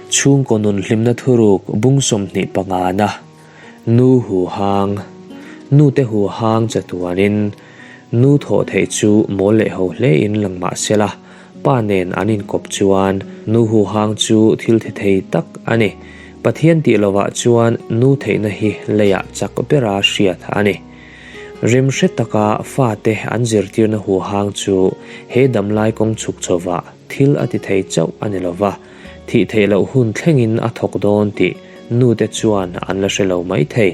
Chhungkaw nun hlimna thuruk bung 25 na Nu huhang Nute huhang chatuanin nu thawh theih chu mawl leh ho hle in lang mah se la, pa nen an inkawp chuan nu huhang chu thil thi thei tak a ni. Pathian tih lovah chuan nu theihna hi leiah chak bera hriat a ni. Remhre taka fate an zirtirna huhang chu he damlai kawng chhuk chhovah thil a ti thei chauh a ni lova, thih theih loh hun thlengin a thawk dawn tih nute chuan an la hre lo mai thei.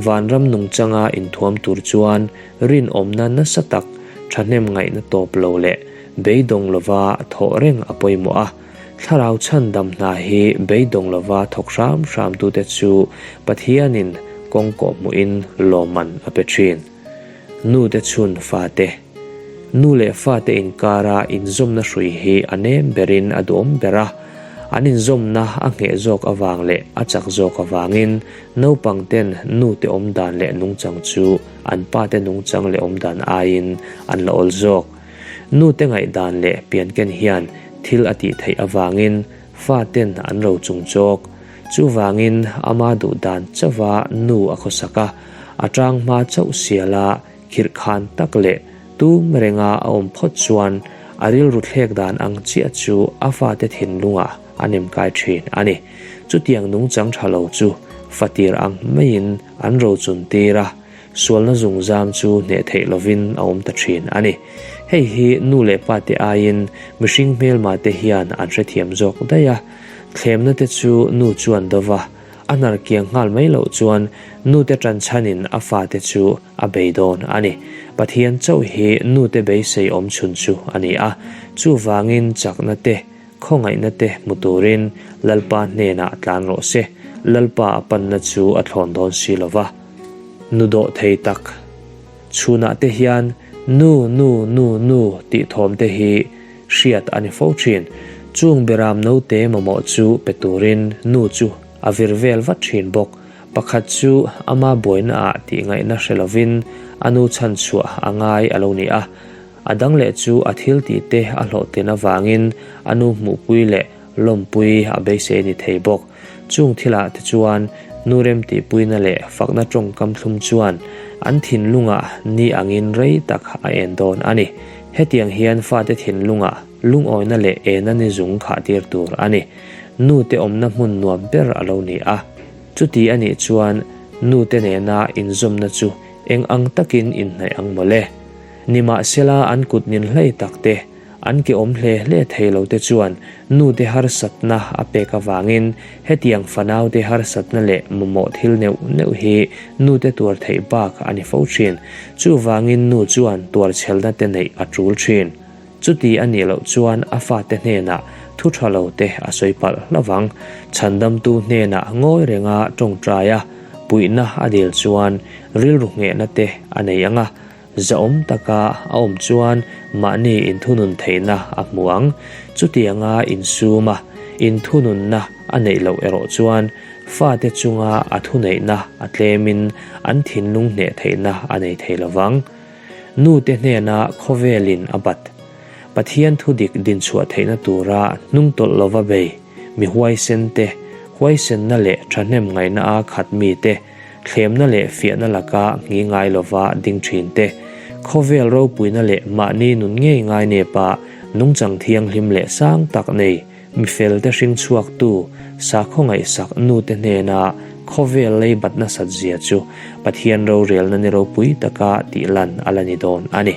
Vanram nungchanga inthuam tur chuan rinawmna nasa tak, thahnem ngaihna tawp lo leh beidawng lova thawh reng a pawimawh a. Thlarau chhandam hna hi beidawng lova thawk hram hram tute chu Pathianin kawng kawhhmuhin lawmman a pe thin. Nute chhun fate. Nu leh fate inkara inzawmna hrui hi a nem berin a duhawm ber a, an inzawmna a ngheh zawk avang leh a chak zawk avangin naupang ten nute awmdan leh nungchang chu an pate nungchang leh awmdan aiin an la awl zawk. Nute ngaihdan leh pianken hian thil a tih theih avangin faten an ro chung chawk. Chuvangin ama duhdan chauha nu a khawsak a, a tang hma chauh siala Khirh khan tak leh tum renga a awm phawt chuan a rilru thlek dan ang chiah chu a fate thinlungah a nem kai thin a ni. Chutiang nungchang tha lo chu fatir ang maiin an rochun tir a, sualna zungzam chu hneh theih lovin a awm ta thin a ni. Hei hi nu leh pate aiin mihring hmelma te hian an hrethiam zawk daih a, thlemna te chu nu chuan dova a hnar kiang nghal mai loh chuan nute tanchhanin a fate chu a bei dawn a ni. Pathian chauh hi nute beisei awm chhun chu a ni a, chuvangin chakna te, khawngaihna te hmu turin Lalpa hnenah tlan rawh se, Lalpa a panna chu a thlawn dawn si lo va. Nu dawh thei tak chhunah te hian nu, nu, nu, nu tih thawm te hi hriat a ni fo thin. Chung beram naute mamawh chu pe turin nu chu a vir vel vat thin bawk. Pakhat chu ama buaina ah tih ngaihna hre lovin a nu chhan chhuah a ngai a lo ni a, a dang leh chu a thil tih te a hlawhtlin avangin a nu hmuhpui leh lawmpui a beisei ni thei bawk. Chung thilah te chuan nu remtihpuina leh fakna tawngkam thlum chuan an thinlungah ni angin rei tak a en dawn a ni. Hetiang hian fate thinlungah lungawina leh ena ni zung khah tir tur a ni. Nu te awmna hmun nuam ber a lo ni a. Chuti a nih chuan nu te nena inzawmna chu eng ang takin inhnaih ang mawle. Nimahsela an kut nin hlei tak te, an ke awm hle hle thei lo te chuan nu te harsatna a pek avangin hetiang fanau te harsatna leh mamawh thil neuh neuh hi nu te tuar theih bak a ni fo thin. Chuvangin nu chuan tuarchhelna te neih a tul thin. Chuti a nih loh chuan a fate hnenah thu tha lo te a sawi palh hlavang. Chhandamtu hnenah ngawi renga tawngtai a, puihna a dil chuan rilru nghehna te a nei ang a, zahawm taka a awm chuan mahni inthunun theihna a hmu ang. Chutianga insum a, inthununna a neih loh erawh chuan fate chunga a thuneihna a tlemin an thinlung hneh theihna a nei thei lovang. Nute hnena khawvelin a bat. Pathian thu dik dinchhuah theihna tura hnungtawlh lova bei, mi huaisen te, huaisenna leh thahnem ngaihna a khat mi te, thlemna leh fiahna laka nghi ngai lova ding thin te, khawvel ropuina leh mahni nun ngei ngai nepa nungchang thianghlim leh sang tak nei, Mi felte hring chhuaktu sakhaw ngaihsak nute hnena khawvel lei bat nasat zia chu Pathian rorelna ni ropui taka tih lan a la ni dawn a ni.